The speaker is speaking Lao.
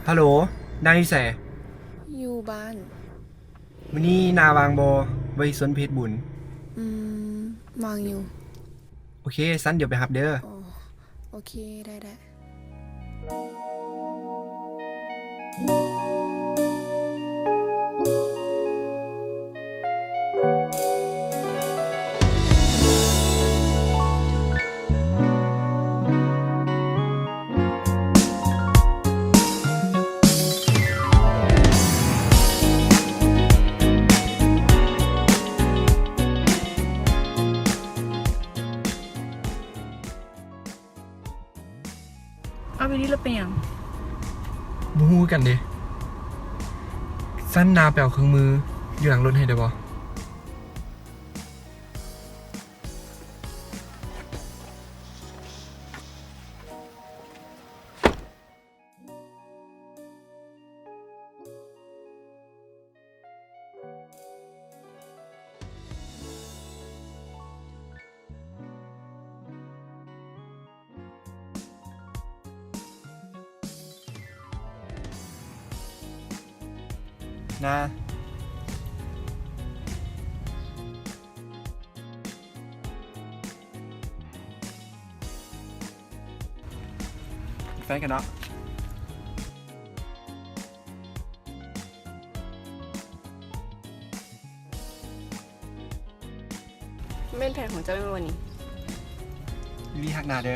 ຮັລໂຫຼ ນາຢູ່ໃສ? ຢູ່ບ້ານ. ມື້ນີ້ນາວ່າງບໍ່? ໄວ້ຊວນໄປເຮັດບຸນ. ອືມ ວ່າງຢູ່. ໂອເຄ ຊັ້ນດຽວໄປຮັບເດີ. ອໍ ໂອເຄ ໄດ້ໆ. ເອົາໄປນີ້ລະເປັນຫຍັງ? ບໍ່ຮູ້ຄືກັນເດ. ຊັ້ນນາໄປເອົາເຄື່ອງມືຢູ່ຫຼັງລົດໃຫ້ໄດ້ບໍ່? ນາ ແຟນກັນເນາະ. ແມ່ນແຜນຂອງເຈົ້າແມ່ນບໍ່ນີ້? ລີ່ຮັກນາເດີ.